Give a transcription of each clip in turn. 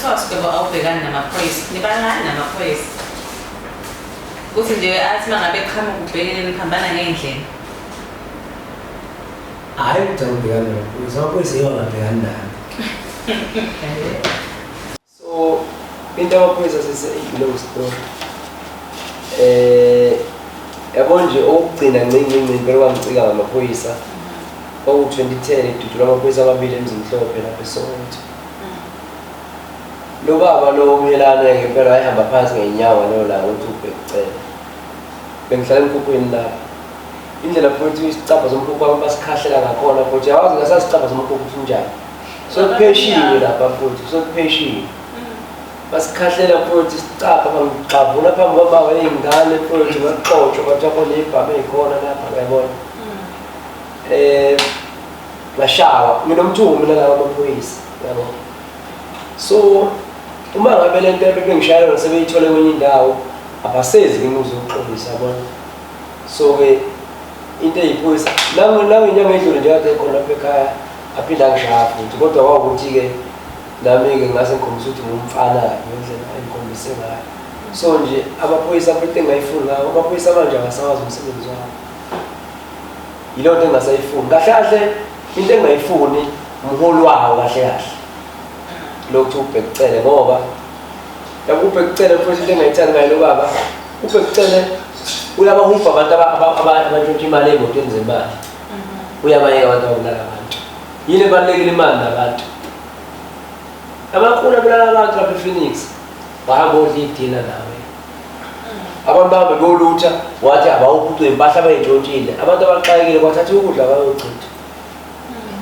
Kuthiwa Sigwebo awubhekani namaphoyisa. Nibangani namaphoyisa? Kuthi nje athi uma ngabe eqhamuka ubhekene niphambana ngey'ndlela. Hhayi ukuthi angibhekani namaphoyisa, amaphoyisa yiwo angabhekani nami. So into amaphoyisa sise long story. Yabo nje okugcina ncinci ncinci impela kwangicika ngamaphoyisa. Kwaku-2010 idutshulwa amaphoyisa amabili eMzimhlophe lapha eSoweto. Lo baba lo umyelane ngempela wayehamba phansi ngey'nyawo ngalelo langa ukuthi uBheki Cele. Bengihlala emkhukhwini lapha. Indlela futhi isicabha somkhukhu wami basikhahlela ngakhona futhi awazi ngasazi isicabha somkhukhu ukuthi unjani. Sekupheshiwe lapha futhi, sekupheshiwe. Basikhahlela futhi isicabha bangigxavuna phambi kwababa iy'ngane futhi ngaxotshwa kwathiwa khona iy'bhamu ey'khona lapha uyabona. Ngashawa nginomthuko mina lawa amaphoyisa yabo. So uma ngabe le nto ebebengishayela yona sebeyithole kwenye indawo abasezi kimi uzoxolisa yabona. So-ke into eyiphoyisa nangenyanga edlule nje kade ekhona lapha ekhaya aphinde angishaya futhi kodwa kwawukuthi-ke nami-ke ngase ngikhombisa ukuthi ngumfana-ke ngendlela engikhombise ngayo. So nje amaphoyisa futhi into engingayifuni ngawo amaphoyisa manje akasawazi umsebenzi wawo. Yileyo nto engingasayifuni. Kahle kahle into engingayifuni umholi wawo kahle kahle. Lo kuthiwa uBheki Cele ngoba yabo uBheki Cele futhi into engingayithandi ngaye lo baba uBheki Cele uyabahubha abantu abantshontsha imali ey'motweni zemali. Uyabayeka abantu ababulala abantu. Yini ebalulekile imali nabantu? Abakhulu abulala abantu lapha ePhoenix wahamba odla idina nawe. Abantu bahambe beyolutha wathi abawuphucwe impahla abayintshontshile. Abantu abaxakekile kwathatha ukudla bayochitha.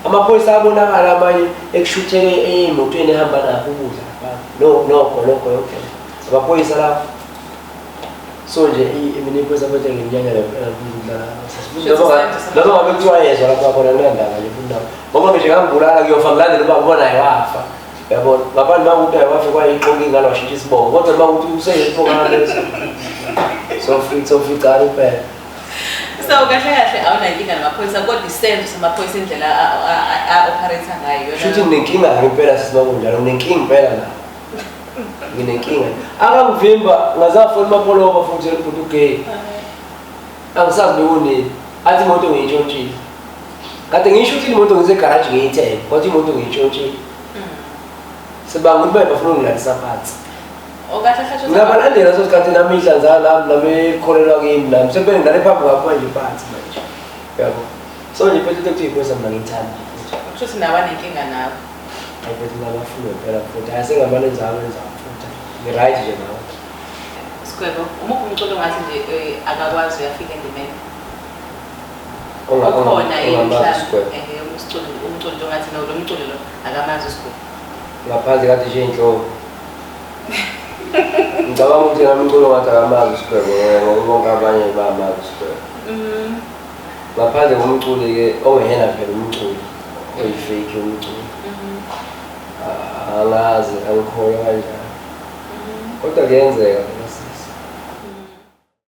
Amaphoyisa abonakala amanye ekushutheke ey'motweni ehamba nakho ukudla lapha. No nokho nokho yonke. Amaphoyisa lapho. So nje mina iphoyisa futhi ngimnyanya ngempela ukudlala. Noma ngabe kuthiwa yezwa lapha khona kunandaba nje futhi nawo. Ngoba ngisho ngangibulala kuyofa ngilandele ubaba ubona naye wafa. Uyabona? Ngaphandle uma ukuthi naye wafa kwayixoki ingane washintsha isibongo. Kodwa uma ukuthi useyisibongo leso. Sofica soficana impela. So kahle kahle awunankinga namaphoyisa kodwa isenzo samaphoyisa indlela a-operate ngayo iyona. Shuthi nginenkinga ngempela sisi makunjalo nginenkinga impela la. Nginenkinga. Akangivimba ngazafona uMapholoba futhi ubhuti ugay. Angisazi bekunini. Athi imoto ngiyintshontshile. Kade ngisho ukuthi imoto ngise garage ngiyithenge, kodwa imoto ngiyintshontshile. Sibanga ukuthi baye bafuna ungilalisa phansi. Okahle hle Ngiyabalandela leso sikhathi nami ihlanzana nami nami ikholelwa kimi nami sekube ngidlale phambi kwakho manje phansi manje. Yabo. So nje mfethu into ekuthiwa iphoyisa mina ngiyithanda nje futhi. Kusho ukuthi nawe anenkinga nawe. Hayi mfethu ngabafuna impela futhi. Hayi sengamane nzame nzame futhi. Ngi-right nje nawe. Sigwebo, umuphi umculo ongathi nje akakwazi uyafika endimeni? Ukhona yini Ongamazi mhlawumbe uSigwebo. Umculo nje ongathi no lo mculo lo akamazi uSigwebo. Ngaphandle kade nje inhloko. Ngicabanga ukuthi nami umculo ngathi akamazi uSigwebo ngoba bonke abanye bayamazi uSigwebo. Ngaphandle komculi-ke ongeyena phela umculi oyi-fake umculi. Angazi angikholwa kanjani. Kodwa kuyenzeka.